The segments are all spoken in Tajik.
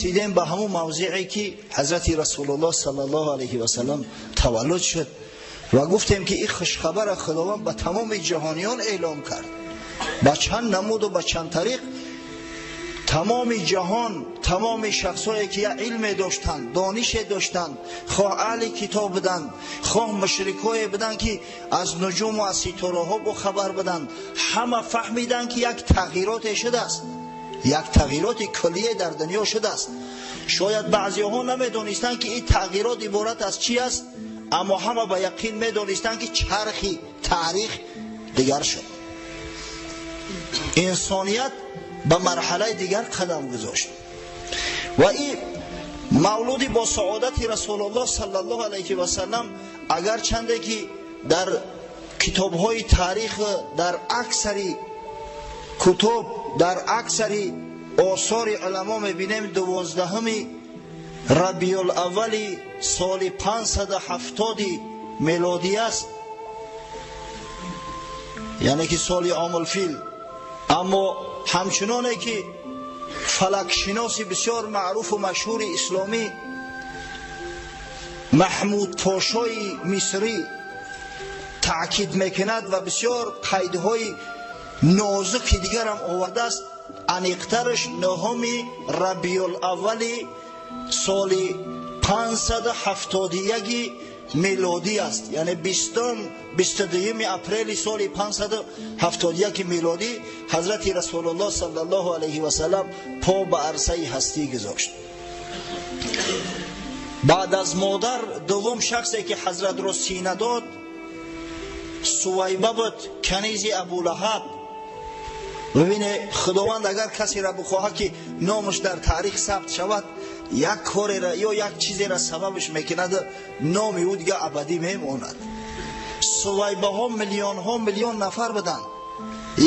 Расидем ба ҳамон мавзеъе, ки ҳазрати Расулуллоҳ саллаллоҳу алайҳи васаллам таваллуд шуд ва гуфтем, ки ин хушхабарро Худованд ба тамоми ҷаҳониён эълом кард, ба чанд намуду ба чанд тариқ. Тамоми ҷаҳон, тамоми шахсое, ки як илме доштанд, донише доштанд, хоҳ аҳли китоб буданд, хоҳ мушрикое буданд, ки аз нуҷуму аз ситораҳо бохабар буданд, ҳама фаҳмиданд, ки як тағйироте шудааст, як тағйироти куллие дар дунё шудааст. Шояд баъзеҳо намедонистанд, ки ин тағйирот иборат аз чӣ аст, аммо ҳама ба яқин медонистанд, ки чархи таърих дигар шуд, инсоният ба марҳалаи дигар қадам гузошт. Ва ин мавлуди бо саодати Расулуллоҳ саллаллоҳу алайҳи васаллам, агарчанде ки дар китобҳои таърих, дар аксари кутуб, дар аксари осори уламо мебинем, 12 Рабиулаввали соли 570 мелодӣ аст, яъне ки соли Омулфил, аммо ҳамчуноне ки фалакшиноси бисёр маъруфу машҳури исломӣ, Маҳмуд Пошои Мисрӣ, таъкид мекунад ва бисёр қайдҳои нозуки дигарам овардааст, аниқтараш 9 Рабиулаввали соли 571 мелодӣ аст, яъне 22 апрели соли 571 мелодӣ ҳазрати Расулуллоҳ саллаллоҳу алайҳи васаллам по ба арсаи ҳастӣ гузошт. Баъд аз модар дуввум шахсе, ки ҳазратро сина дод, Сувайба буд, канизи Абулаҳаб. Бибине, Худованд агар касеро бихоҳад, ки номаш дар таърих сабт шавад, як корера ё як чизеро сабабаш мекунад, номи ӯ дига абадӣ мемонад. Сувайбаҳо миллионҳо миллион нафар буданд,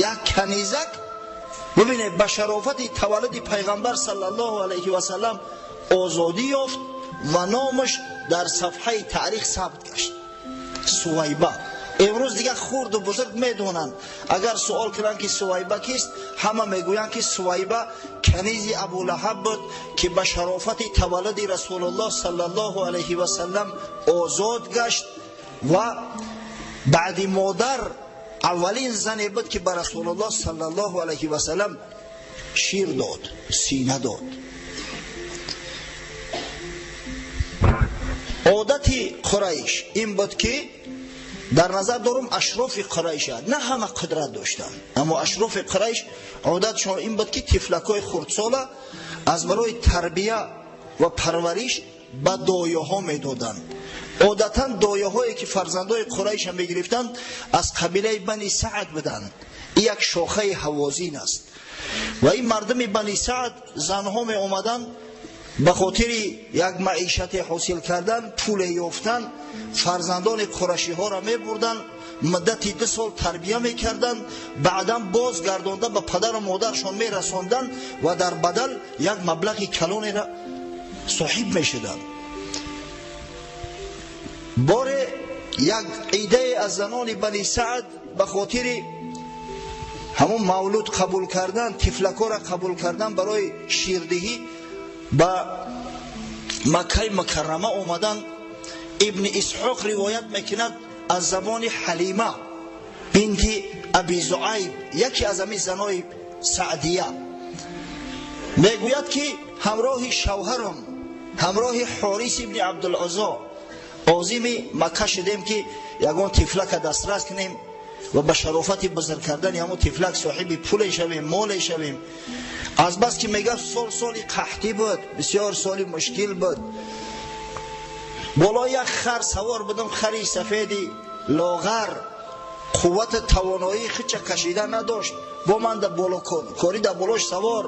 як канизак, бибине, ба шарофати таваллуди Пайғамбар саллаллоҳу алайҳи васаллам озодӣ ёфт ва номаш дар сафҳаи таърих сабт гашт. Сувайба имрӯз дигар хурду бузург медонанд. Агар суол кунанд, ки Сувайба кист, ҳама мегӯянд, ки Сувайба канизи Абулаҳаб буд, ки ба шарофати таваллуди Расулуллоҳ саллаллоҳу алайҳи васаллам озод гашт ва баъди модар аввалин зане буд, ки ба Расулуллоҳ саллаллоҳу алайҳи васаллам шир дод, сина дод. Одати Қурайш ин буд, ки дар назар дорум ашрофи Қурайша, на ҳама қудрат доштанд, аммо ашрофи Қурайш одатшон ин буд, ки тифлакҳои хурдсола аз барои тарбия ва парвариш ба дояҳо медоданд. Одатан дояҳое, ки фарзандои Қурайша мегирифтанд, аз қабилаи Бани Саъд буданд. Ин як шохаи ҳавозин аст. Ва ин мардуми Бани Саъд занҳо меомаданд, ба хотири як маишате ҳосил кардан, пуле ёфтан, фарзандони қурашиҳоро мебурданд, муддати 2 сол тарбия мекарданд, баъдан боз гардонда ба падару модаршон мерасонданд ва дар бадал як маблағи калонеро соҳиб мешуданд. Боре як идае аз занони Бани Саъд ба хотири ҳамон мавлуд қабул кардан, тифлакҳоро қабул кардан барои ширдиҳӣ ба Маккаи Мукаррама омаданд. Ибни Исҳоқ ривоят мекунад аз забони Ҳалима бинти Аби Зуайб, яке аз ҳамин занои Саъдия, мегӯяд, ки ҳамроҳи шавҳарам, ҳамроҳи Ҳорис ибни Абдулузо озими Макка шудем, ки ягон тифлака дастрас кунем ва ба шарофати бузург кардани ҳамон тифлак соҳиби пуле шавем, моле шавем. Аз бас ки мегӯяд, сол соли қаҳтӣ буд, бисёр соли мушкил буд, боло як хар савор будам, хари сафеди лоғар, қуввати тавоноии хича кашида надошт, бо ман дар боло кори дар болош савор,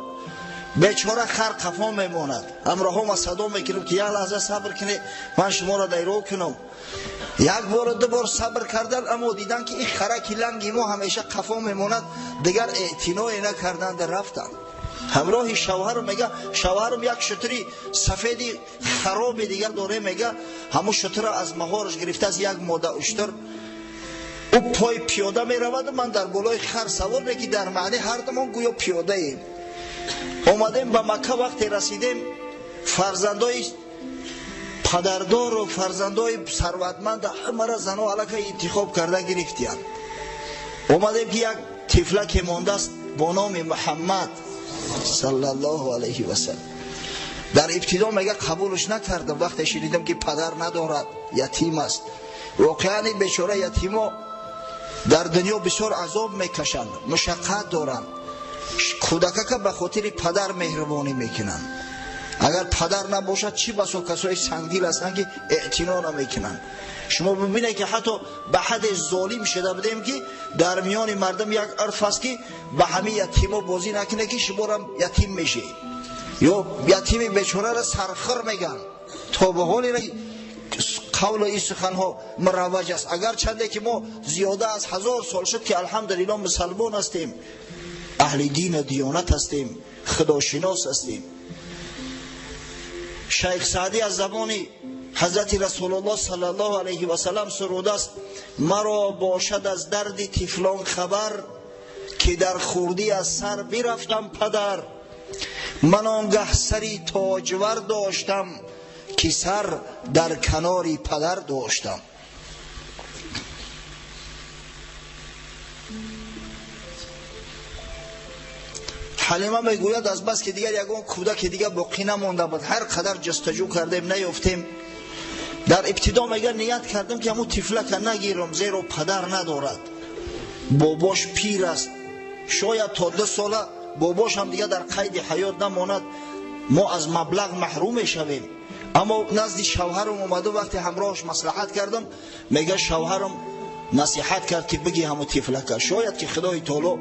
бечора хар қафо мемонад. Ҳамроҳома садо мекунам, ки як лаҳза сабр кунед, ман шуморо дайро кунам. Як бору ду бор сабр кардан, аммо дидан, ки ин хараки ланги мо ҳамеша қафо мемонад, дигар эътиное накарданд, рафтанд. Ҳамроҳи шавҳарам, мега, шавҳарам як шутури сафеди хароби дигар доре, мега, ҳамун шутура аз маҳораш гирифтааст, як мода уштур, ӯ пой пиёда мераваду ман дар болои хар савор, ки дар маъни ҳардумон гӯё пиёдаем. Омадем ба Макка. Вақте расидем, Фарзандои падардору фарзандои сарватманд ҳамара зано аллакай интихоб карда гирифтиянд. Омадем ки як тифлаке мондааст бо номи Муҳаммад саллаллоҳу алайҳи васаллам. Дар ибтидо мега қабулш накардам, вақте шунидам ки падар надорад, ятим аст. Воқеан ин бечора ятимо дар дунё бисёр азоб мекашанд, мушаққат доранд. Кӯдакака ба хотири падар меҳрубонӣ мекунанд. Агар падар набошад, чӣ басо касои сангдил ҳастанд ки эътино намекунанд. Шумо бибинед ки ҳатто ба ҳадде золим шуда будем ки дар миёни мардум як урф аст ки ба ҳамин ятимо бозӣ накунед ки шуморам ятим мешед. Ё ятими бечораро сархир меган. То ба ҳоле қавлу ин суханҳо муравваҷ аст. Агарчанде ки мо зиёда аз 1000 сол шуд ки алҳамдулиллоҳ мусалмон ҳастем, аҳли дину диёнат ҳастем, худошинос ҳастем. Шайх Саъдӣ аз забони ҳазрати Расулуллоҳ саллаллоҳу алайҳи васаллам сурудааст: маро бошад аз дарди тифлон хабар, ки дар хурдӣ аз сар бирафтам падар. Ман он гаҳ сари тоҷвар доштам, ки сар дар канори падар доштам. Ҳалима мегӯяд аз бас ки дигар ягон кӯдаки дигар боқӣ намонда буд, ҳар қадар ҷустуҷӯ кардем наёфтем. Дар ибтидо мега ният кардем ки ҳамун тифлака нагирам, зеро падар надорад, бобош пир аст, шояд то 2 сола бобош ҳам дигар дар қайди ҳаёт намонад, мо аз маблағ маҳрум мешавем. Аммо назди шавҳарам омаду вақте ҳамроҳаш маслиҳат кардам, мега шавҳарам насиҳат кард ки биги ҳамун тифлака, шояд ки Худои таоло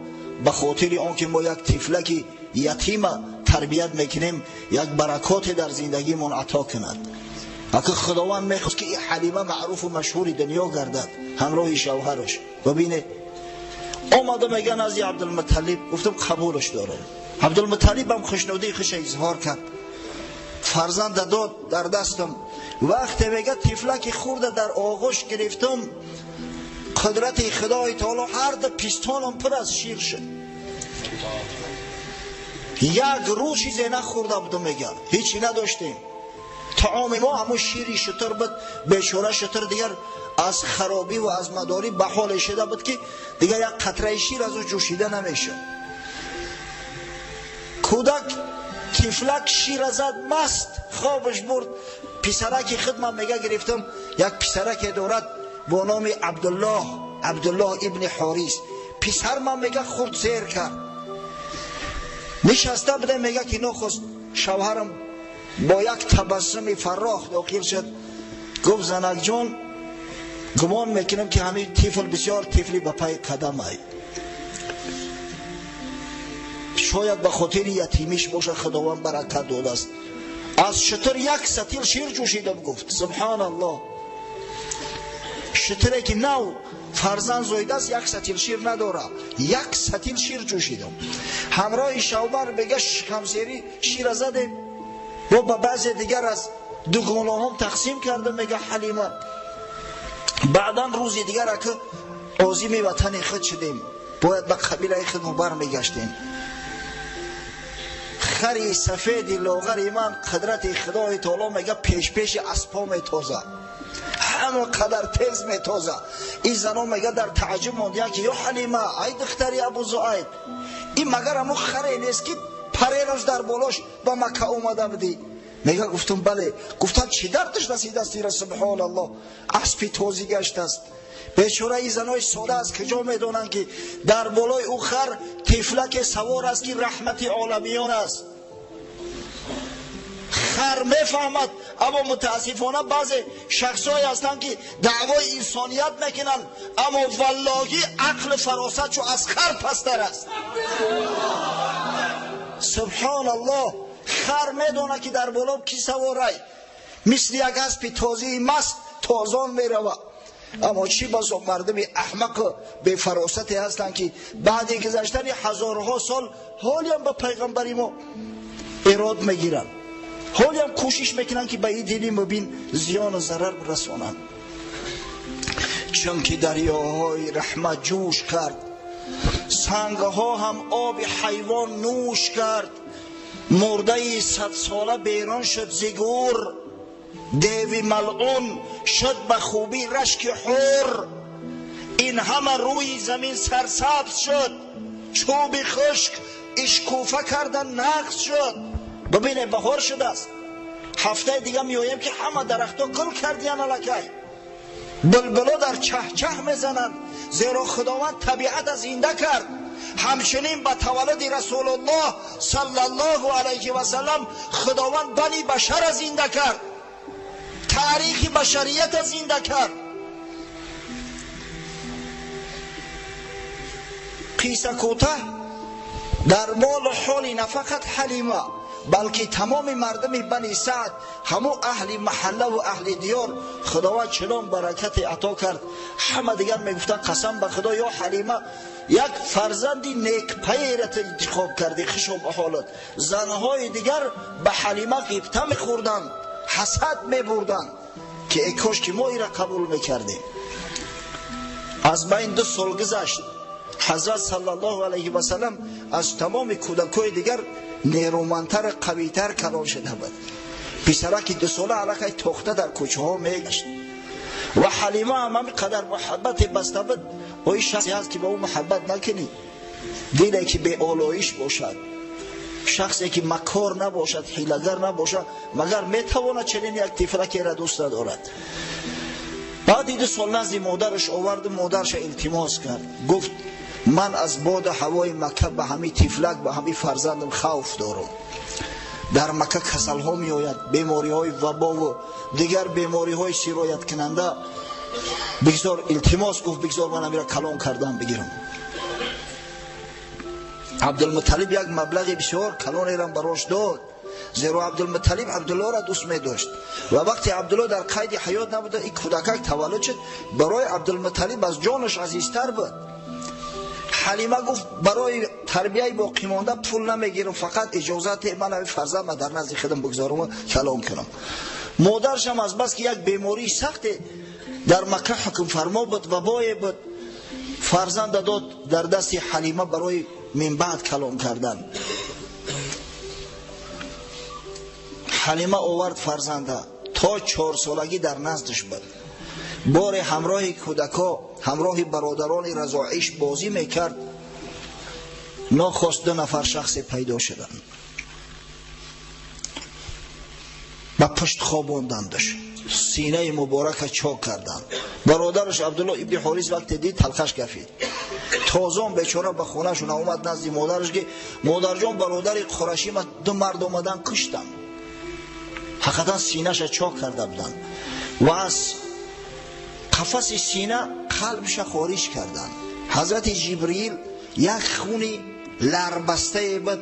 ба хотири он ки мо як тифлаки ятима тарбият мекунем, як баракоте дар зиндагимон ато кунад. Ака Худованд мехост ки ин Ҳалима маъруфу машҳури дунё гардад ҳамроҳи шавҳараш. Бибинед, омада мега назди Абдулмуталлиб, гуфтам қабулаш дорам. Абдулмуталлиб ҳам хушнудии хуша изҳор кард, фарзанда дод дар дастам. Вақте мега тифлаки хурда дар оғӯш гирифтам, қудрати Худои таоло ҳар ду пистонам пур аз шир шуд. Як рӯз чизе нахӯрда будам, мега ҳечи надоштем. Таоми мо ҳамун шири шутур буд. Бечора шутур дигар аз харобӣ ва аз мадорӣ ба ҳоле шуда буд ки дигар як қатраи шир аз ӯ ҷӯшида намешуд. Кӯдак тифлак шира зад, маст хобаш бурд. Писараки худ ман мега гирифтам, як писараке дорад бо номи Абдуллоҳ, Абдуллоҳ ибни Ҳорис. Писар ман мега хурд сер кард. Нишаста будем, мега ки нохост шавҳарам бо як табассуми фаррох дохил шуд. Гуфт: занакҷон, гумон мекунам ки ҳамин тифл бисёр тифли ба пай қадам ай, шояд ба хотири ятимиш бошад, Худованд баракат додааст. Аз шутур як сатил шир ҷӯшидам, гуфт. Субҳаналлоҳ, шутуре ки нав фарзанд зоидааст як сатил шир надорад, як сатил шир ҷӯшидам. Ҳамроҳи шавбар мега шикамсерӣ шира задем, ё ба баъзе дигар аз дугонаҳом тақсим кардам, мега Ҳалима. Баъдан рӯзи дигар ака озими ватани худ шудем, бояд ба қабилаи худ мо бармегаштем. Хари сафеди лоғари ман қудрати Худои таоло мега пешпеши аспо метоза, ҳама қадар тез метоза. Ин зано мега дар тааҷҷуб мондиянд ки ё Ҳалима, ай духтари Абу Зуайб, ин магар ҳамун харе нест ки парераш дар болош ба Макка омада будӣ? Мега гуфтам бале. Гуфтам чӣ дардаш расидааст ира? Субҳоналлоҳ, аспи тозӣ гаштааст. Бечора ин занои сода аз куҷо медонанд ки дар болои ӯ хар тифлаке савор аст ки раҳмати оламиён аст. Хар мефаҳмад, аммо мутаассифона баъзе шахсҳое ҳастанд ки даъвои инсоният мекунанд, аммо валлоҳи ақлу фаросатшо аз хар пасттар аст. Субҳоналлоҳ, хар медонад ки дар боло ки саворай, мисли як аспи тозии маст тозон меравад. Аммо чӣ басо мардуми аҳмақу бефаросате ҳастанд ки баъди гузаштани ҳазорҳо сол ҳолиам ба пайғамбари мо эрод мегиранд, ҳолиам кӯшиш мекунанд ки ба ин дини мубин зиёну зарар расонанд. Чунки дарёҳои раҳмат ҷӯш кард, сангҳо ҳам оби ҳайвон нӯш кард. Мурдаи садсола берун шуд зи гур, деви малъун шуд ба хубӣ рашки ҳур. Ин ҳама рӯи замин сарсабз шуд, чӯби хушк ишкуфа карда нағз шуд. Бибине, баҳор шудааст. Ҳафтаи дига меоем, ки ҳама дарахтҳо гул кардиян, аллакай булбуло дар чаҳчаҳ мезананд, зеро Худованд табиата зинда кард. Ҳамчунин ба таваллуди Расулуллоҳ саллаллоҳу алайҳи васаллам Худованд бани башара зинда кард, таърихи башарията зинда кард. Қисса кӯтаҳ, дар молу ҳоли на фақат Ҳалима, балки тамоми мардуми Бани Саъд, ҳаму аҳли маҳаллаву аҳли диёр, Худованд чунон баракате ато кард, ҳама дигар мегуфтанд: қасам ба Худо, ё Ҳалима, як фарзанди некпайра ту интихоб кардӣ, хушо ба ҳолат. Занҳои дигар ба Ҳалима ғибта мехӯрданд, ҳасад мебурданд, ки эй кош ки мо ира қабул мекардем. Аз байн 2 сол гузашт. Ҳазрат саллаллоҳу алайҳи васаллам аз тамоми кӯдакҳои дигар нерӯмандтар, қавитар калон шуда буд. Писараки 2 сола аллакай тохта дар кӯчаҳо мегашт ва Ҳалима ҳам ҳамин қадар муҳаббате баста буд. Ои шахсе ҳаст, ки ба ӯ муҳаббат накунӣ? Диле ки беолоиш бошад, шахсе ки макор набошад, ҳилагар набошад, магар метавонад чунин як тифлакеро дӯст надорад? Баъди 2 сол назди модараш оварду модараша илтимос кард, гуфт: ман аз боду ҳавои Макка ба ҳамин тифлак, ба ҳамин фарзандам хавф дорам. Дар Макка касалҳо меояд, бемориҳои вабову дигар бемориҳои сирояткунанда. Бигзор, илтимос, гуфт, бигзор ман амира калон кардан бигирам. Абдулмуталиб як маблағи бисёр калонерам барош дод, зеро Абдулмуталиб Абдуллоро дӯст медошт ва вақте Абдулло дар қайди ҳаёт набуда, ин кӯдакак таваллуд шуд, барои Абдулмуталиб аз ҷонаш азизтар буд. Ҳалима гуфт: барои тарбияи боқимонда пул намегирам, фақат иҷозат ман ҳамин фарзандма дар назди худам бигзорам, калон кунам. Модаршам аз бас ки як бемории сахте дар Макка ҳукмфармо буд, вабое буд, фарзанда дод дар дасти Ҳалима барои минбаъд калон кардан. Ҳалима овард фарзанда, то 4 солагӣ дар наздаш буд. Боре ҳамроҳи кӯдакҳо, ҳамроҳи бародарони разоиш бозӣ мекард. Нохост ду нафар шахсе пайдо шуданд, ба пушт хобондандаш, синаи муборака чок карданд. Бародараш Абдулло ибни Ҳорис вақте дид, талхаш гафид. Тозон бечора ба хонашон омад назди модараш, ки модарҷон, бародари қурашима ду мард омадан, куштанд. Ҳақиқатан синаша чок карда буданд ва аз қафаси сина қалбша хориҷ карданд. Ҳазрати Ҷибриил як хуни ларбастае буд,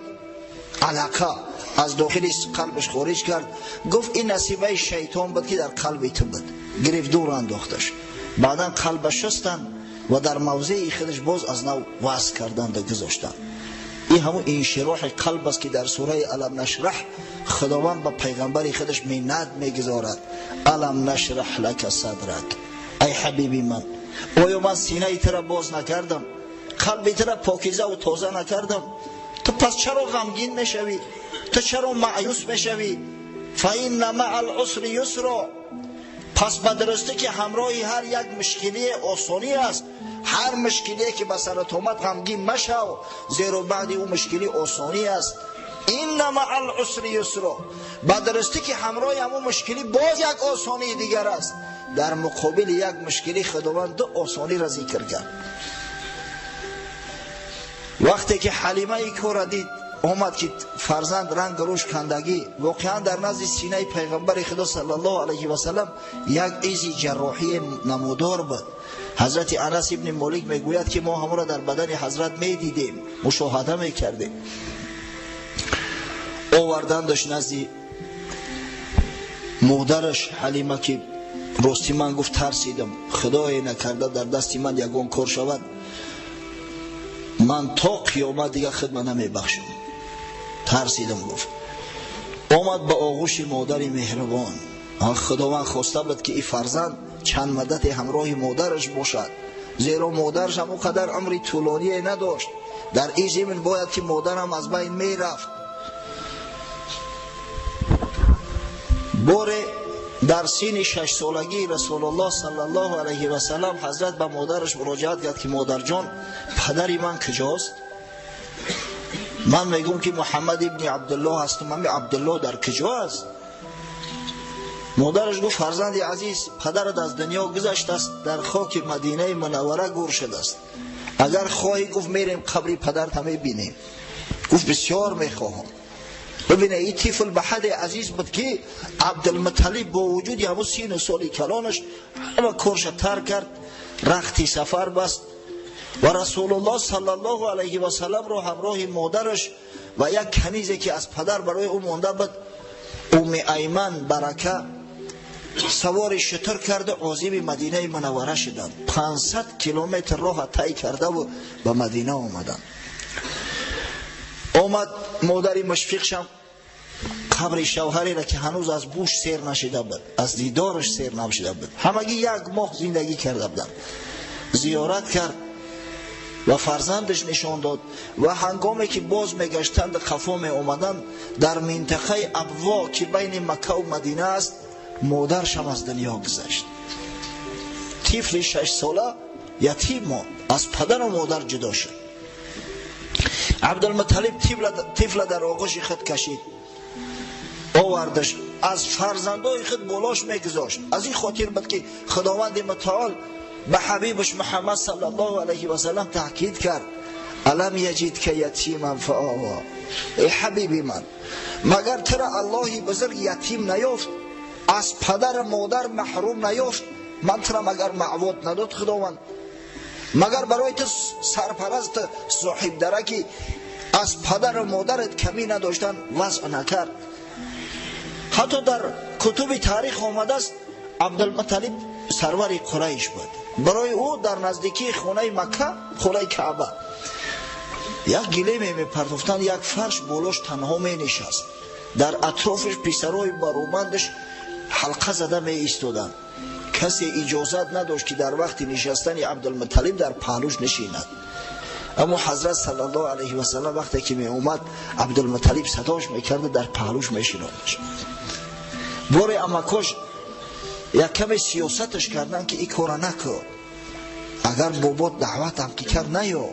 алақа аз дохили қалбаш хориҷ кард, гуфт: ин насибаи шайтон буд, ки дар қалби ту буд. Гирифт, дур андохташ. Баъдан қалба шустанд ва дар мавзеи худаш боз аз нав васл карданду гузоштанд. Ин ҳамун иншироҳи қалб аст, ки дар сураи Алам нашраҳ Худованд ба пайғамбари худаш миннат мегузорад: Алам нашраҳ лака садрак, ай ҳабиби ман, оё ман синаи тура боз накардам, қалби тура покизаву тоза накардам? Ту пас чаро ғамгин мешавӣ? Ту чаро маъюс мешавӣ? Фаинна маа алъусри юсро. Пас ба дурустӣ, ки ҳамроҳи ҳар як мушкилие осонӣ аст. Ҳар мушкилие ки ба сарат омад, ғамгин машав, зеро баъди ӯ мушкилӣ осонӣ аст. Инна маа алъусри юсро. Ба дурустӣ, ки ҳамроҳи ҳамон мушкилӣ боз як осонии дигар аст. Дар муқобили як мушкилӣ Худованд ду осониро зикр кард. Вақте ки Ҳалима ин корра дид, омад, ки фарзанд ранг рӯш кандагӣ, воқеан дар назди синаи пайғамбари Худо саллаллоҳу алайҳи васалам як изи ҷарроҳии намудор буд. Ҳазрати Анас ибни Молик мегӯяд, ки мо ҳамонро дар бадани ҳазрат медидем, мушоҳада мекардем. Овардандаш назди модараш Ҳалима, ки рости ман, гуфт, тарсидам, худое накарда дар дасти ман ягон кор шавад, ман то қиёмат дигар хидма намебахшам, тарсидам, гуфт. Омад ба оғӯши модари меҳрубон. Худованд хоста буд, ки ин фарзанд чанд муддате ҳамроҳи модараш бошад, зеро модараш ҳам он қадар умри тӯлоние надошт. Дар ин зимн бояд ки модарам аз байн мерафт. Боре дар синни 6 солагии Расулуллоҳ саллаллоҳу алайҳи васаллам ҳазрат ба модараш муроҷиат кард, ки модарҷон, падари ман куҷост? Ман мегӯм, ки Муҳаммад ибни Абдуллоҳ ҳастам. Ами Абдуллоҳ дар куҷо аст? Модараш гуфт: фарзанди азиз, падарат аз дунё гузаштааст, дар хоки Мадинаи Мунаввара гур шудааст. Агар хоҳӣ, гуфт, мерем, қабри падарта мебинем. Гуфт: бисёр мехоҳам. Бибине, ин тифл ба ҳадде азиз буд, ки Абдулмуталиб бо вуҷуди ҳамун сину соли калонаш ҳама корша тарк кард, рахти сафар баст ва Расулуллоҳ саллаллоҳу алайҳи васалламро ҳамроҳи модараш ва як канизе, ки аз падар барои ӯ монда буд, Умми Айман Барака, савори шутур карда, озими Мадинаи Мунаввара шуданд. 500 километр роҳа тай кардаву ба Мадина омаданд. Омад, модари мушфиқшам қабри шавҳареро, ки ҳанӯз аз буш сер нашида буд, аз дидораш сер нашида буд, ҳамагӣ як моҳ зиндагӣ карда буданд, зиёрат кард ва фарзандаш нишон дод. Ва ҳангоме ки боз мегаштанд, қафо меомаданд, дар минтақаи Абво, ки байни Маккаву Мадина аст, модаршам аз дунё гузашт. Тифли 6сола ятим монд, аз падару модар ҷудо шуд. Абдулмуталиб тифла дар оғӯши худ кашид, овардаш, аз фарзандои худ болош мегузошт. Аз ин хотир буд, ки Худованди Мутаол ба ҳабибаш Муҳаммад саллаллоҳу алайҳи васаллам таъкид кард: «Алам яҷидка ятиман фаова». Эй ҳабиби ман, магар тура Аллоҳи бузург ятим наёфт, аз падару модар маҳрум наёфт? Ман тура магар маъвод надод Худованд? Магар барои ту сарпараст, соҳибдараки аз падару модарат камӣ надоштан вазъ накард? Ҳатто дар кутуби таърих омадааст, Абдулмуталиб сарвари Қурайш буд. Барои ӯ дар наздикии хонаи Макка, хонаи Каъба, як гилеме мепартофтанд, як фарш болош, танҳо менишаст. Дар атрофиш писарои баромандаш ҳалқа зада меистоданд. Касе иҷозат надошт, ки дар вақти нишастани Абдулмуталиб дар паҳлӯш нишинад. Аммо ҳазрат саллаллоҳу алайҳи васаллам вақте ки меомад, Абдулмуталиб садош мекарда, дар паҳлӯш мешинондаш. Боре амакош як каме сиёсаташ карданд, ки ин кора накун, агар бобот даъватам ки кард, наё,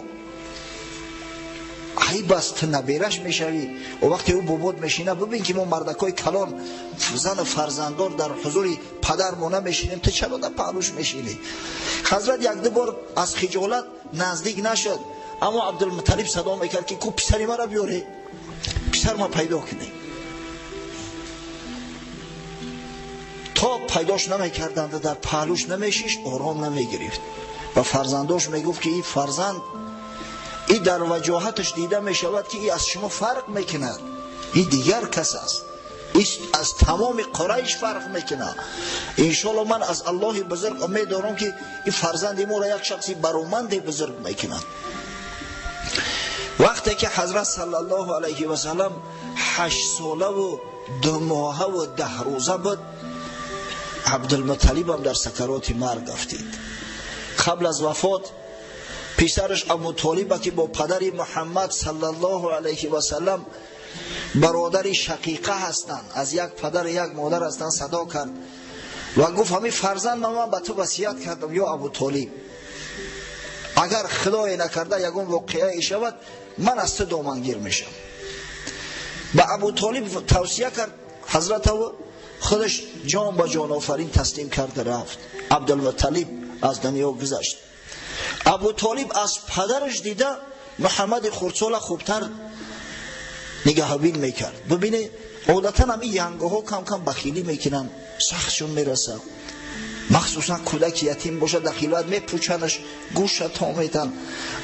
айб аст, ту набераш мешавӣ. Вақте ӯ бобот мешина, бибин, ки мо мардакҳои калон, зану фарзанддор, дар ҳузури падармо намешинем, ту чаро дар паҳлӯш мешинӣ? Ҳазрат якду бор аз хиҷолат наздик нашуд, аммо Абдулмуталиб садо мекард, ки ку писари мара биёре, писар ма пайдо кунем. То пайдош намекарданд, дар паҳлӯш намешишт, ором намегирифт. Ва фарзандош мегуфт, ки ин фарзанд и дар ваҷоҳаташ дида мешавад, ки и аз шумо фарқ мекунад, и дигар кас аст, аз тамоми Қурайш фарқ мекунад. Иншоалло, ман аз Аллоҳи бузург умед дорам, ки ин фарзанди моро як шахси бароманди бузург мекунад. Вақте ки ҳазрат саллаллоҳу алайҳи васаллам 8 солаву 2 моҳаву 10 рӯза буд, Абдулмуталибам дар сакароти марг афтид. Қабл аз вафот писараш Абутолиба, ки бо падари Муҳаммад саллаллоҳу алайҳи васаллам бародари шақиқа ҳастанд, аз як падари як модар ҳастанд, садо кард ва гуфт: ҳамин фарзанд ман ба ту васият кардам, ё Абутолиб, агар худое накарда ягон воқеае шавад, ман аз ту домангир мешавам. Ба Абутолиб тавсия кард ҳазратаву худаш ҷон ба ҷонофарин таслим карда рафт. Абдулмуталиб аз дунё гузашт. Абутолиб аз падараш дида Муҳаммади хурдсола хубтар нигаҳбин мекард. Бибине, одатан ҳамин янгоҳо кам кам бахилӣ мекунанд, сахтшон мерасад, махсусан кӯдаки ятим бошад, дахилат мепӯчанаш, гӯша то метан.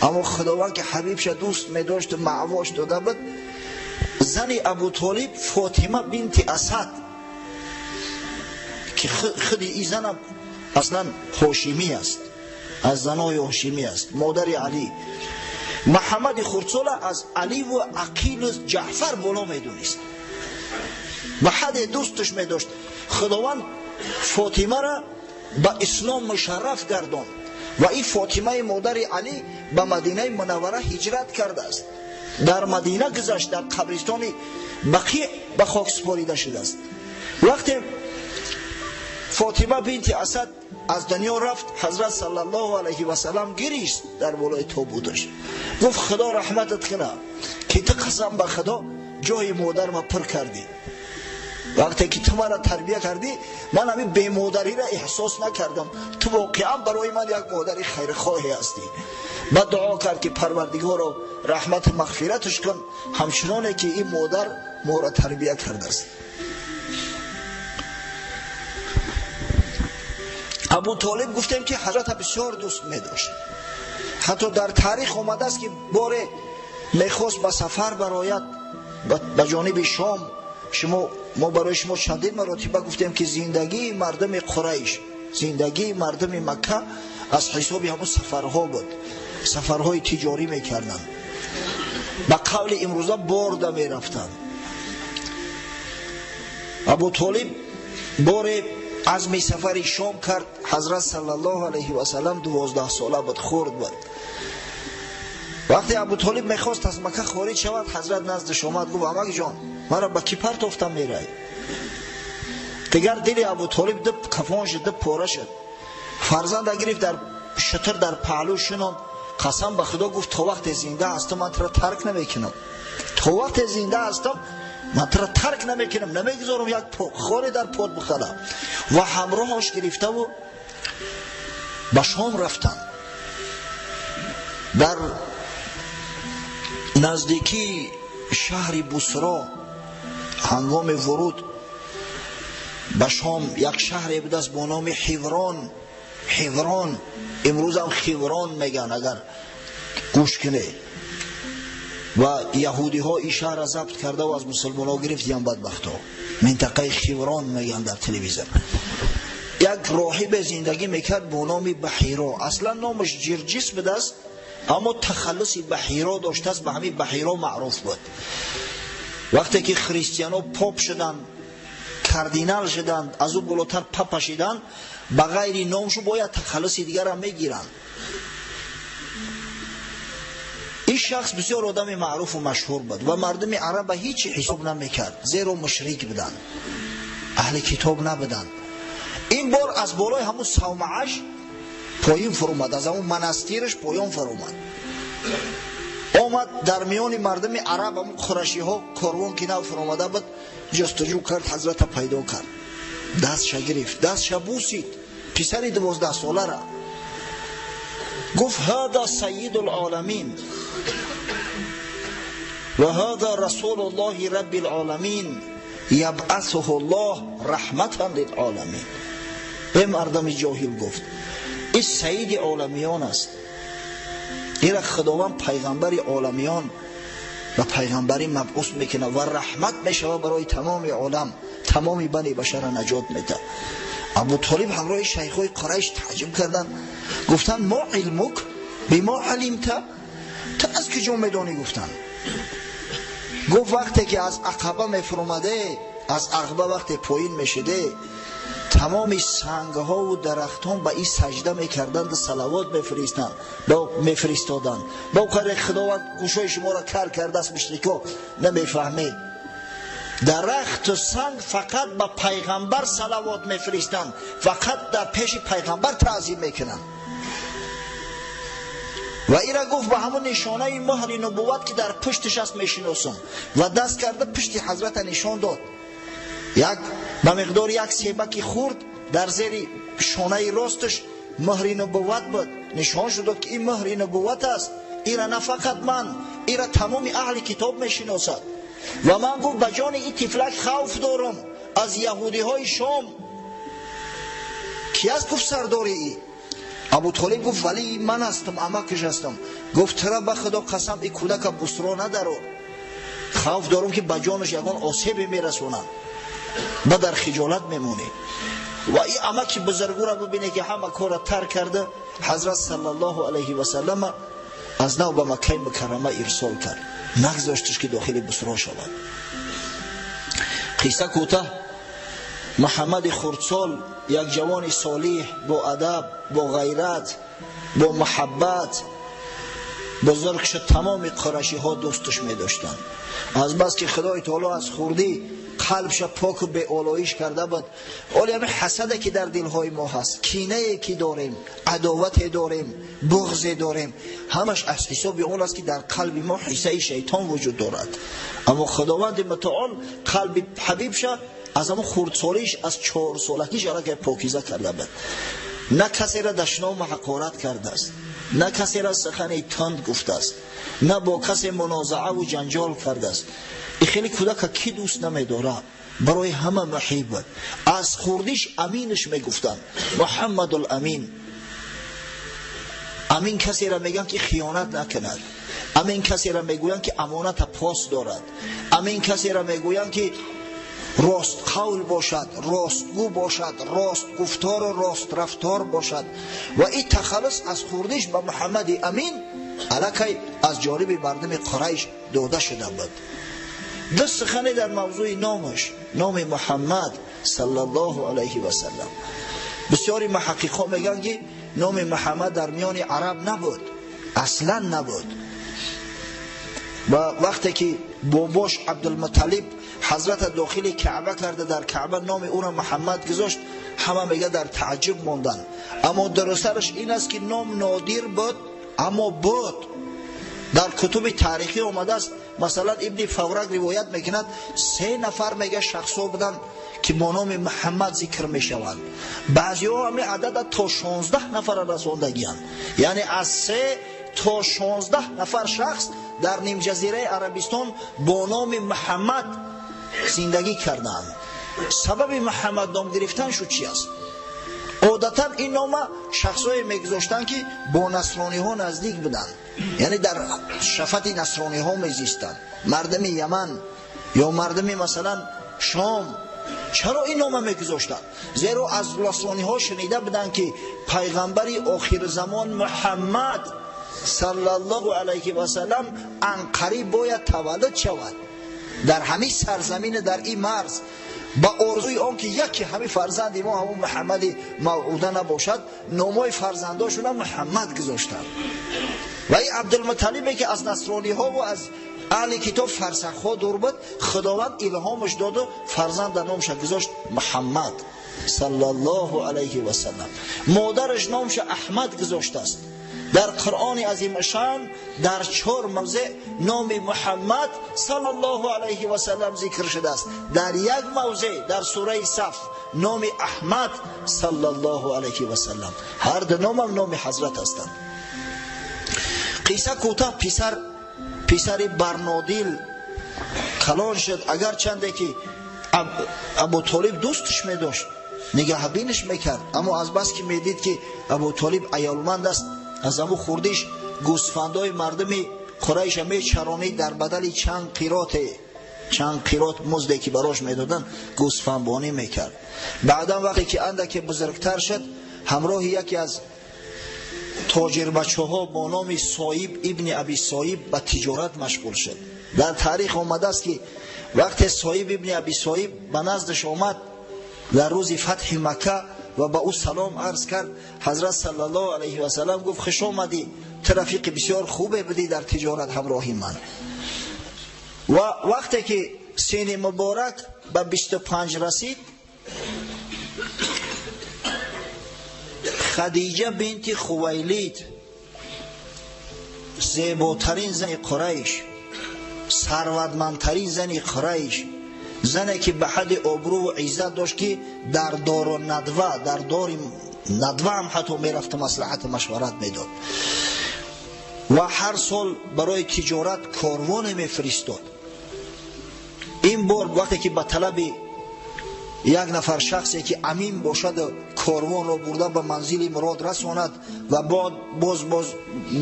Аммо Худованд, ки ҳабибша дӯст медошту маъвош дода буд, зани Абутолиб Фотима бинти Асад, ки худи и занам аслан ҳошимӣ аст, аз занои ҳошимӣ аст, модари Алӣ, Муҳаммади хурдсола аз Аливу Ақилу Ҷаъфар боло медонист, ба ҳадде дӯсташ медошт. Худованд Фотимара ба ислом мушарраф гардонд ва ин Фотимаи модари Алӣ ба Мадинаи Мунаввара ҳиҷрат кардааст, дар Мадина гузашт, дар қабристони Бақӣ ба хок супорида шудааст. Вақте Фотима бинти Асад аз дунё рафт, ҳазрат саллаллоҳу алайҳи васаллам гирист дар болои тобуташ. Гуфт худо раҳматат кунад, ки ту қасам ба худо ҷои модарма пур кардӣ. Вақте ки ту маро тарбия кардӣ, ман ҳамин бемодариро эҳсос накардам. Ту воқеан барои ман як модари хайрхоҳе ҳастӣ. Баъд дуо кард ки парвардигоро раҳмату мағфираташ кун, ҳамчуноне ки ин модар моро тарбия кардааст. Абу Толиб гуфтем ки ҳазрата бисёр дӯст медошт. Ҳатто дар таърих омадааст ки боре мехост ба сафар барояд ба ҷониби Шом. Шумо мо барои шумо чандин маротиба гуфтем ки зиндагии мардуми Қурайш, зиндагии мардуми Макка аз ҳисоби ҳамон сафарҳо буд. Сафарҳои тиҷорӣ мекарданд. Ба қавли имрӯза борда мерафтанд. Абу Толиб боре азми сафари Шом кард. Ҳазрат саллаллоҳу алайҳи васаллам 12 сола буд, хурд буд. Вақте Абу Толиб мехост аз Макка хориҷ шавад, ҳазрат наздаш омад, гуфт амак ҷон, маро ба кӣ партофта мерай? Дигар дили Абу Толиб ду кафон шуд, ду пора шуд. Фарзанда гирифт, дар шутур дар паҳлӯ шинонд. Қасам ба худо гуфт то вақте зинда ҳастам ман туро тарк намекунам. То вақте зинда ҳастам ман туро тарк намекунам, намегузорам як хоре дар под бихӯрам. Ва ҳамроҳаш гирифтаву ба Шом рафтанд. Дар наздикии шаҳри Бусро ҳангоми вуруд ба Шом як шаҳре будааст бо номи Ҳиврон. Ҳиврон имрӯзам Хиврон меган агар гӯш кунед. Ва яҳудиҳо ин шаҳрро забт кардаву аз мусулмонҳо гирифтиян бадбахтҳо. Минтақаи Хиврон меган дар телевизор. Як роҳибе зиндагӣ мекард бо номи Баҳиро. Аслан номаш Ҷирҷис будааст, аммо тахаллуси Баҳиро доштааст, ба ҳамин Баҳиро маъруф буд. Вақте ки христианҳо поп шуданд, кардинал шуданд, аз ӯ болотар папа шиданд, ба ғайри номшу бояд тахаллуси дигарам мегиранд. Ин шахс бисёр одами маъруфу машҳур буд ва мардуми араба ҳеҷ ҳисоб намекард, зеро мушрик буданд, аҳли китоб набуданд. Ин бор аз болои ҳамун савмааш поён фуромад, аз ҳамун монастираш поён фуромад. Омад дар миёни мардуми араб, ҳамун қурашиҳо корвон ки нав фуромада буд, ҷустуҷӯ кард, ҳазрата пайдо кард, дастша гирифт, дастша бусид, писари 12 солара. Гуфт ҳада сайиду лоламин ва ҳада расулуллоҳи рабби лоламин ябъасуҳу ллоҳ раҳматан лилоламин. Э мардами ҷоҳил, гуфт, ин саиди оламиён аст, ира худованд пайғамбари оламиён ба пайғамбарӣ мабъус мекунад ва раҳмат мешавад барои тамоми олам, тамоми бани башара наҷот медиҳад. Абу Толиб ҳамроҳи шайхҳои Қурайш таъҷуб карданд, гуфтанд мо илмук бимо алимта, ту аз куҷо медонӣ? Гуфтанд. Гуфт вақте ки аз Ақаба мефуромаде, аз Ақба вақте поин мешуде, тамоми сангҳову дарахтон ба ин саҷда мекарданд, салавот мефиристоданд. Ба қадре худованд гӯшҳои шуморо кар кардааст, мушрико намефаҳмед. Дарахту санг фақат ба пайғамбар салавот мефиристанд, фақат дар пеши пайғамбар таъзим мекунанд. Ва ира гуфт ба ҳамон нишонаи муҳри нубувват ки дар пушташ аст мешиносам. Ва даст карда пушти ҳазрата нишон дод. Як ба миқдори як себаки хурд дар зери шонаи росташ муҳри нубувват буд. Нишон шуд ки ин муҳри нубувват аст, ира на фақат ман, ира тамоми аҳли китоб мешиносад. Ва ман гуфт ба ҷони ин тифлак хавф дорам аз яҳудиҳои Шом. Ки аст? Гуфт сардори ӣ. Абу Толиб гуфт валии ман ҳастам, амакаш ҳастам. Гуфт тура ба худо қасам, ин кӯдака Бусро надаро, хавф дорам ки ба ҷонаш ягон осебе мерасонанд, ба дар хиҷолат мемонӣ. Ва ин амаки бузургура бибине ки ҳама корро тарк карда, ҳазрат саллаллоҳу алайҳи васаллама аз нав ба Маккаи Мукаррама ирсол кард, нагзошташ ки дохили Бусро шавад. Қисса кӯтаҳ. Муҳаммади хурдсол як ҷавони солиҳ, бо адаб, бо ғайрат, бо муҳаббат бузург шуд. Тамоми қурашиҳо дӯсташ медоштанд. Аз бас ки Худои таоло аз хурдӣ қалбша поку беолоиш карда буд. Оли ҳамин ҳасаде ки дар дилҳои мо ҳаст, кинае ки дорем, адовате дорем, буғзе дорем, ҳамаш аз ҳисоби он аст ки дар қалби мо ҳиссаи шайтон вуҷуд дорад. Аммо Худованди мутаол қалби ҳабибша аз ҳамон хурдсолиш, аз 4 солагиш аллакай покиза карда буд. На касеро дашному ҳақорат кардааст, на касеро сухани тунд гуфтааст, на бо касе мунозааву ҷанҷол кардааст. И хеле кӯдака кӣ дӯст намедорад? Барои ҳама муҳиб буд. Аз хурдиш Аминаш мегуфтанд, Муҳаммадул Амин. Амин касеро мегӯянд, ки хиёнат накунад. Амин касеро мегӯянд, ки амоната пос дорад. Амин касеро мегӯянд, ки ростқавл бошад, ростгӯ бошад, ростгуфтору рострафтор бошад. Ва ин тахаллус аз хурдиш ба Муҳаммади Амин аллакай аз ҷониби мардуми Қурайш дода шуда буд. Ду сухане дар мавзӯи номаш, номи Муҳаммад саллаллоҳу алайҳи васаллам. Бисёри муҳаққиқҳо мегӯянд, ки номи Муҳаммад дар миёни араб набуд, аслан набуд. Ва вақте ки бобош Абдулмуталиб ҳазрата дохили Каъба карда, дар Каъба номи ӯро Муҳаммад гузошт, ҳама мега дар тааҷҷуб монданд. Аммо дурустараш ин аст, ки ном нодир буд, аммо буд. Дар кутуби таърихӣ омадааст, масалан, Ибни Фаврак ривоят мекунад, се нафар, мега, шахсҳо буданд, ки бо номи Муҳаммад зикр мешаванд. Баъзеҳо ҳамин адада то 16 нафара расондагианд, яъне аз 3 то 16 нафар шахс дар нимҷазираи Арабистон бо номи Муҳаммад зиндагӣ карданд. Сабаби Муҳаммад ном гирифтан шуд чи аст? Одатан ин нома шахсҳое мегузоштанд, ки бо насрониҳо наздик буданд, яъне дар шафати насрониҳо мезистанд, мардуми Яман ё мардуми, масалан, Шом. Чаро ин нома мегузоштанд? Зеро аз насрониҳо шунида буданд, ки пайғамбари охирзамон Муҳаммад саллаллоҳу алайҳи васаллам анқариб бояд таваллуд шавад дар ҳамин сарзамин, дар ин марз. Ба орзуи он ки яке ҳамин фарзанди мо ҳамун Муҳаммади мавъуда набошад, номҳои фарзандошона Муҳаммад гузоштанд. Ва ин Абдулмуталибе, ки аз насрониҳову аз аҳли китоб фарсахҳо дур буд, Худованд илҳомаш доду фарзанда номша гузошт Муҳаммад саллаллоҳу алайҳи васаллам. Модараш номша Аҳмад гузоштааст. Дар Қуръони азимашан дар чор мавзеъ номи Муҳаммад саллаллоҳу алайҳи васаллам зикр шудааст. Дар як мавзеъ, дар сураи Саф, номи Аҳмад саллаллоҳу алайҳи васаллам. Ҳар ду номам номи ҳазрат ҳастанд. Қисса кӯтоҳ, писар, писари барнодил калон шуд. Агарчанде ки Абутолиб дӯстш медошт, нигаҳбинаш мекард, аммо азбаски медид, ки Абутолиб аёлманд аст, аз ҳамун хурдиш гӯсфандои мардуми Қурайша мечаронид. Дар бадали чанд қироте, чанд қирот музде, ки барош медоданд, гӯсфандбонӣ мекард. Баъдан, вақте ки андаке бузургтар шуд, ҳамроҳи яке аз тоҷирбачаҳо бо номи Соиб ибни Аби Соиб ба тиҷорат машғул шуд. Дар таърих омадааст, ки вақте Соиб ибни Аби Соиб ба наздаш омад дар рӯзи фатҳи Макка ва ба ӯ салом арз кард, ҳазрат саллаллоҳу алайҳи васаллам гуфт: «Хуш омадӣ, ту рафиқи бисёр хубе будӣ дар тиҷорат ҳамроҳи ман». Ва вақте ки сини муборак ба 25 расид, Хадиҷа бинти Хувайлид, зеботарин зани Қурайш, сарватмандтарин зани Қурайш, зане ки ба ҳадди обрӯву иззат дошт, ки дар дору надва, дар дори надва ҳам ҳатто мерафту маслиҳату машварат медод ва ҳар сол барои тиҷорат корвоне мефиристод. Ин бор, вақте ки ба талаби як нафар шахсе, ки амин бошаду корвонро бурда ба манзили мурод расонад ва боз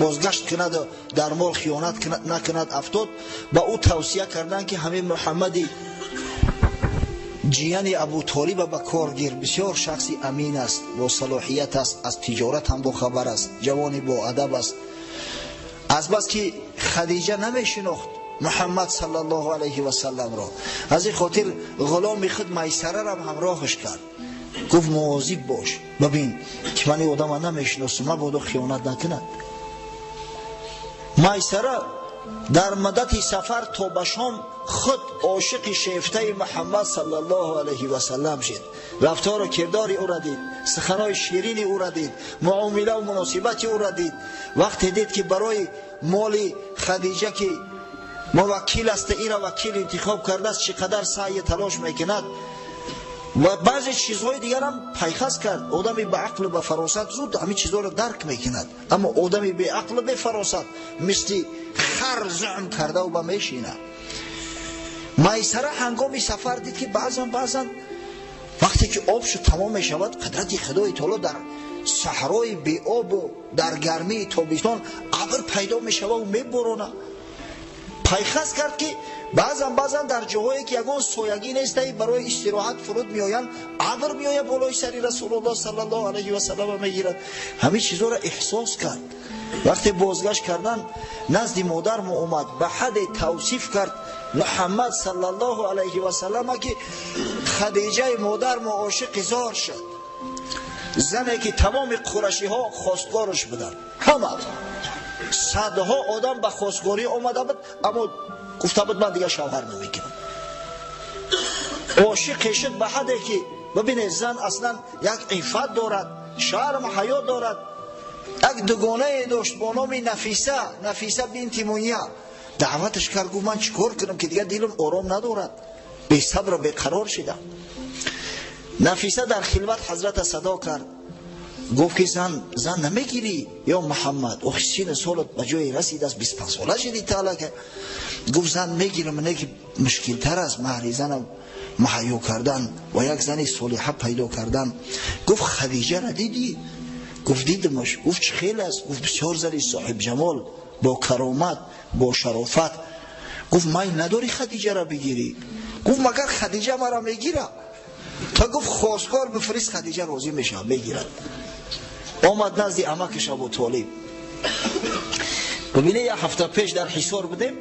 бозгашт кунаду дар мол хиёнат накунад, афтод, ба ӯ тавсия карданд, ки ҳамин Муҳаммади ҷияни Абутолиба ба кор гир, бисёр шахси амин аст, бо салоҳият аст, аз тиҷорат ҳам бохабар аст, ҷавони боадаб аст. Азбаски Хадиҷа намешинохт Муҳаммад саллаллоҳу алайҳи васалламро, аз ин хотир ғуломи худ Майсарарам ҳамроҳаш кард. Гуфт: «Мувозиб бош, бибин, ки ман ин одама намешиносам, мабодо хиёнат накунад». Майсара Дар муддати сафар то ба Шом худ ошиқи шефтаи Муҳаммад саллаллоҳу алайҳи васаллам шуд. Рафтору кирдори ӯро дид, суханои ширини ӯро дид, муомилаву муносибати ӯро дид. Вақте дид ки барои моли Хадиҷа ки муваккил аст, ира вакил интихоб кардааст, чӣ қадар саъй талош мекунад ва баъзе чизҳои дигарам пайхас кард. Одами ба ақлу ба фаросат зуд ҳамин чизҳоро дарк мекунад, аммо одами беақлу бефаросат мисли хар зуъм кардаву ба мешинад. Майсара ҳангоми сафар дид ки баъзан вақте ки об шуд тамом мешавад, қудрати Худои Таоло дар саҳрои беобу дар гармии тобистон абр пайдо мешававу меборонад. Пайхас кард ки баъзан дар ҷоҳое ки ягон соягӣ нестаи барои истироҳат фуруд меоянд, абр меояд болои сари Расулуллоҳ саллаллоҳу алайҳи васаллам мегирад. Ҳамин чизҳоро эҳсос кард. Вақте бозгашт кардан назди модармо омад, ба ҳадде тавсиф кард Муҳаммад саллаллоҳу алайҳи васаллам ки Хадиҷаи модармо ошиқи зор шуд. Зане ки тамоми қурашиҳо хостгораш буданд, ҳама садҳо одам ба хостгорӣ омада буд, аммо гуфта буд ман дигар шавҳар намекунам. Ошиқе шуд ба ҳадде ки бибинед, зан аслан як иффат дорад, шарм ҳаё дорад. Як дугонае дошт бо номи Нафиса, Нафиса бинти Муния. Даъваташ кард, гуфт ман чӣ кор кунам ки дигар дилам ором надорад, бесабру беқарор шидам. Нафиса дар хилват ҳазрата садо кард, гуфт ки зан намегирӣ ё Муҳаммад? Охи сину солат ба ҷое расидааст, 25 сола шудӣ таалака. Гуфт зан мегирам, не ки мушкилтар аст маҳри занам муҳайё кардан ва як зани солиҳа пайдо кардан. Гуфт Хадиҷаро дидӣ? Гуфт дидамаш. Гуфт чӣ хел аст? Гуфт бисёр зани соҳибҷамол, бо каромат, бо шарофат. Гуфт майл надорӣ Хадиҷаро бигирӣ? Гуфт магар Хадиҷа маро мегирад? Та гуфт хостгор бифирист, Хадиҷа розӣ мешавад, мегирад. Омад назди амакаш Абу Толиб. Бибинед, як ҳафта пеш дар Ҳисор будем,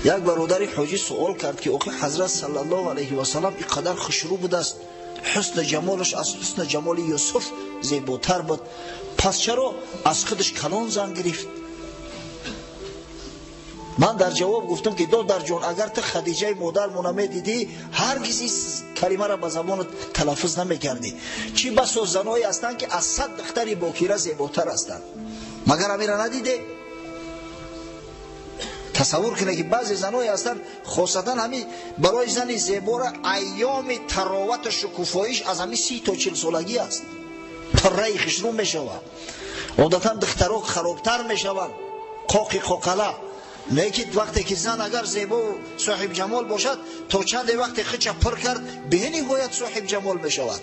як бародари ҳоҷӣ суол кард ки охи ҳазрат саллаллоҳу алайҳи васаллам ин қадар хушрӯ будааст, ҳусни ҷамолаш аз ҳусни ҷамоли Юсуф зеботар буд, пас чаро аз худаш калон зан гирифт? Ман дар ҷавоб гуфтам ки додарҷон, агар ту Хадиҷаи модармона медидӣ, ҳаргиз ин калимаро ба забонат талаффуз намекардӣ. Чӣ басо заное ҳастанд ки аз 100 духтари бокира зеботар ҳастанд, магар ҳаминро надиде? Тасаввур кунед ки баъзе заное ҳастанд, хосатан ҳамин барои зани зебора айёми таровату шукуфоиш аз ҳамин 30 то 40 солагӣ аст, пурраи хушрӯ мешавад. Одатан духтаро харобтар мешаванд, қоқи қоқала. Лекин вақте ки зан агар зебову соҳибҷамол бошад, то чанде вақте хича пур кард, бениҳоят соҳибҷамол мешавад.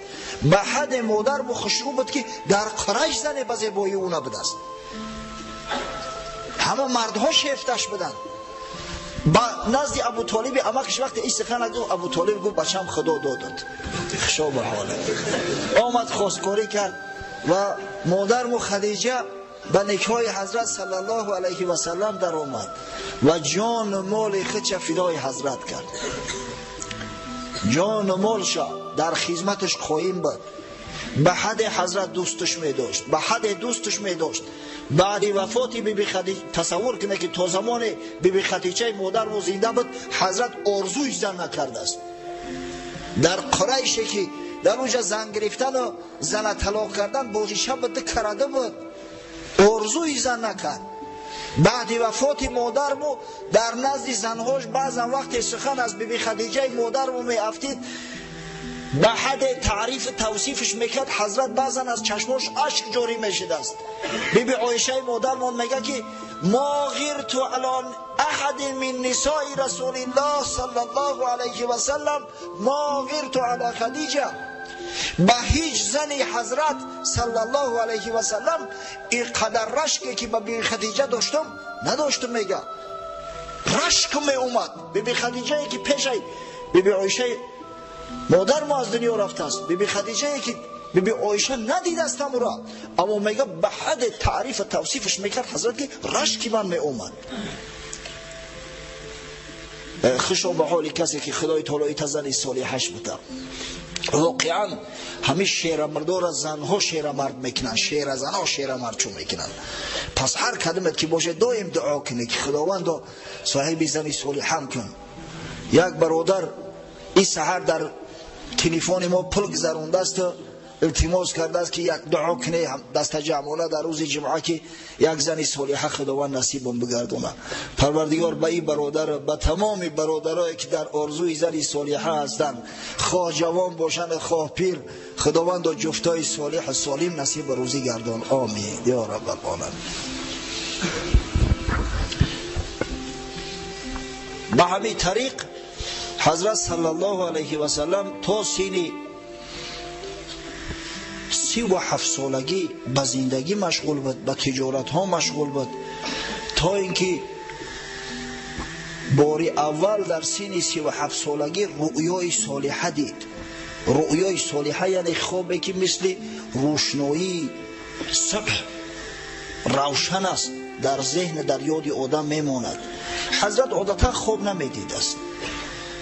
Ба ҳадде модарбу хушрӯ буд ки дар Қурайш зане ба зебоии ӯ набудааст. Ҳама мардҳо шефташ буданд. Ба назди Абутолиби амакаш вақте ин сухан гуфт, Абутолиб гуфт бачам Худо додад, хушо ба ҳолат. Омад хостгорӣ кард ва модарму Хадиҷа ба никоҳи ҳазрат саллаллоҳу алайҳи васаллам даромад ва ҷону моли худша фидои ҳазрат кард. Ҷону молша дар хизматаш қоим буд. Ба ҳадде ҳазрат дӯсташ медошт, ба ҳадде дӯсташ медошт. Баъди вафоти биби Хадиҷа, тасаввур кунед ки то замоне биби Хадиҷаи модармо зинда буд, ҳазрат орзуи зан накардааст. Дар Қурайше ки дар онҷа зан гирифтану зана талоқ кардан бозиша буд, карада буд, орзуи зан накард. Баъди вафоти модарму дар назди занҳош баъзан вақте сухан аз биби Хадиҷаи модарму меафтид, ба ҳадде таърифу тавсифаш мекард, ҳазрат баъзан аз чашмош ашк ҷорӣ мешудааст. Биби Оишаи модармон мегӯяд ки мо ғирту ало аҳадин мин нисои расулиллоҳ саллаллоҳу алайҳи васаллам мо ғирту ало Хадиҷа. Ба ҳеҷ зани ҳазрат саллаллоҳу алайҳи васаллам ин қадар рашке ки ба биби Хадиҷа доштам надоштам. Мега рашк меомад. Биби Хадиҷае ки пешай биби Оишаи модармо аз дунё рафтааст, биби Хадиҷае ки биби Оиша надидааст ҳамуро, аммо мега ба ҳадде таърифу тавсифаш мекард ҳазрат ки рашки ман меомад. Хушо ба ҳоли касе ки Худои Таоло ита зани солиҳаш буда. Воқеан ҳамин шерамардора занҳо шерамард мекунанд, шеразанҳо шерамардчун мекунанд. Пас ҳар кадомет ки бошед, доим дуо кунед, ки Худовандо соҳиби зани солиҳам кун. Як бародар ин саҳар дар телефони мо пул гузарондааст, илтимос кардааст, ки як дуо кунед дастаҷамъона дар рӯзи ҷумъа, ки як зани солиҳа Худованд насибам бигардонад. Парвардигор ба ин бародар, ба тамоми бародарое ки дар орзуи зани солиҳа ҳастанд, хоҳ ҷавон бошанд, хоҳ пир, Худовандо ҷуфтои солиҳу солим насиб рӯзӣ гардон. Омин ё раббал оламин. Ба ҳамин тариқ ҳазрат саллаллоҳу алайҳи васаллам то синни 37 солагӣ ба зиндагӣ машғул буд, ба тиҷоратҳо машғул буд, то ин ки бори аввал дар синни 37 солагӣ рӯёи солиҳа дид. Рӯёи солиҳа яъне хобе ки мисли рӯшноии субҳ равшан аст, дар зеҳн, дар ёди одам мемонад. Ҳазрат одатан хоб намедидааст,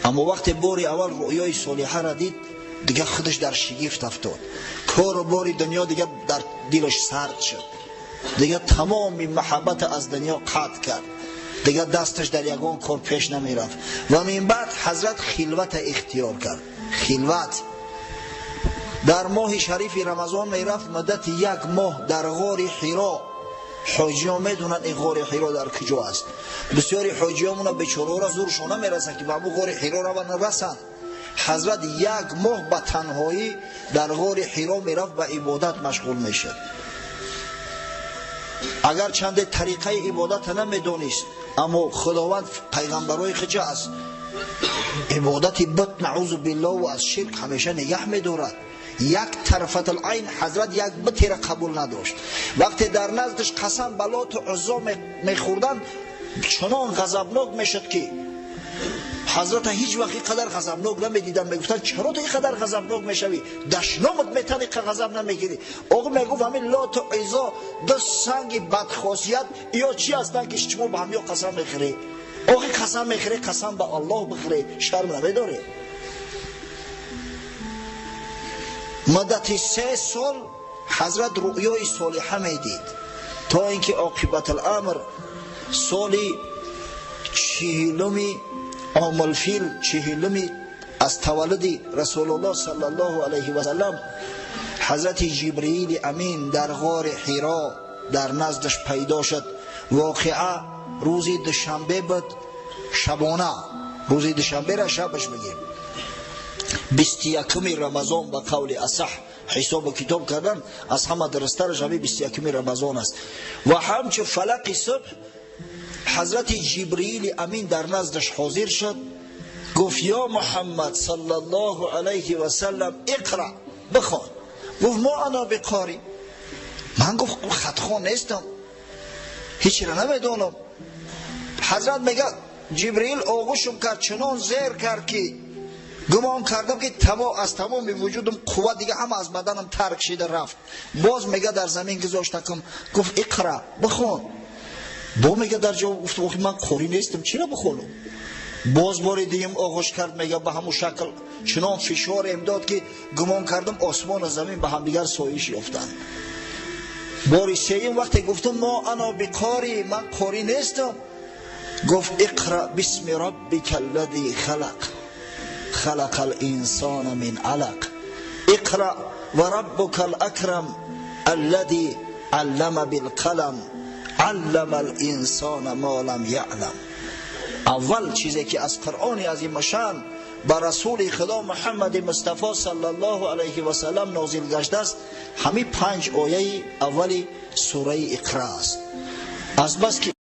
аммо вақте бори аввал рӯёи солиҳаро дид, дигар худаш дар шигифт афтод. Кору бори дунё дигар дар дилаш сард шуд, дигар тамоми маҳаббат аз дунё қатъ кард, дигар дасташ дар ягон кор пеш намерафт. Ва мин баъд ҳазрат хилвата ихтиёр кард. Хилват дар моҳи шарифи Рамазон мерафт, муддати як моҳ дар ғори Ҳиро. Ҳоҷиён медонанд ин ғори Ҳиро дар куҷо аст. Бисёри ҳоҷиёмона бечораора зуршон намерасанд, ки ба ҳамун ғори Ҳиро раванд, расанд. Ҳазрат як моҳ ба танҳоӣ дар ғори Ҳиро мерафт, ба ибодат машғул мешуд. Агар чанде тариқаи ибодата намедонист, аммо Худованд пайғамбарои худша аз ибодати бут, наъузу биллоҳ, ва аз ширк ҳамеша нигаҳ медорад. Як тарфатул-айн ҳазрат як бутера қабул надошт. Вақте дар наздаш қасам ба Лоту Уззо мехӯрданд, чунон ғазабнок мешуд, ки ҳазрата ҳеҷ вақт ин қадар ғазабнок намедиданд. Мегуфтанд, чаро ту ин қадар ғазабнок мешавӣ? Дашномат метани, ғазаб намегирӣ. Оғо мегуфт, ҳамин Лоту Уззо ду санги бадхосият ё чӣ ҳастанд, ки шумо ба ҳамё қасам мехӯрӣ? Оғо қасам мехӯрӣ, қасам ба Аллоҳ бихӯрӣ, шарм намедорӣ? Муддати 3 сол ҳазрат рӯёи солиҳа медид, то ин ки оқибатул-амр соли 40-уми омулфил, 40-уми аз таваллуди Расулуллоҳ саллаллоҳу алайҳи васаллам, ҳазрати Ҷибриили Амин дар ғори Ҳиро дар наздаш пайдо шуд. Воқеа рӯзи душанбе буд, шабона, рӯзи душанбера шабаш мегем, 21-уми Рамазон ба қавли асаҳ ҳисобу китоб кардан аз ҳама дурусттараш ҳамин 21-уми Рамазон аст. Ва ҳамчун фалақи субҳ ҳазрати Ҷибриили Амин дар наздаш ҳозир шуд, гуфт: ё Муҳаммад саллаллоҳу алайҳи васаллам, иқра, бихон. Гуфт: мо ана биқори, ман гуфт хатхон нестам, ҳечро намедонам. Ҳазрат мегӯяд, Ҷибриил оғӯшам кард, чунон зер кард, ки гумон кардам, ки аз тамоми вуҷудам қувват дига ҳама аз баданам тарк шида рафт. Боз мега дар замин гузоштакам, гуфт: иқра, бихон. Бо мега дар ҷавоб гуфт: охи ман қорӣ нестам, чиро бихонам? Боз бори дигим оғӯш кард, мега ба ҳамун шакл чунон фишорем дод, ки гумон кардам осмону замин ба ҳамдигар соиш ёфтанд. Бори сеюм вақте гуфтам: мо ана биқорӣ, ман қорӣ нестам, гуфт: иқра бисми роббика аллази халақ, خلق الإنسان من علق، اقرأ وربك الأكرم الذي علم بالقلم، علم الإنسان ما لم يعلم. اول چیزی که از قرآن عظیم شان با رسول خدا محمد مصطفی صلی الله علیه و سلم نازل گشته است، همین 5 آیه اول سوره اقرا است. از بس که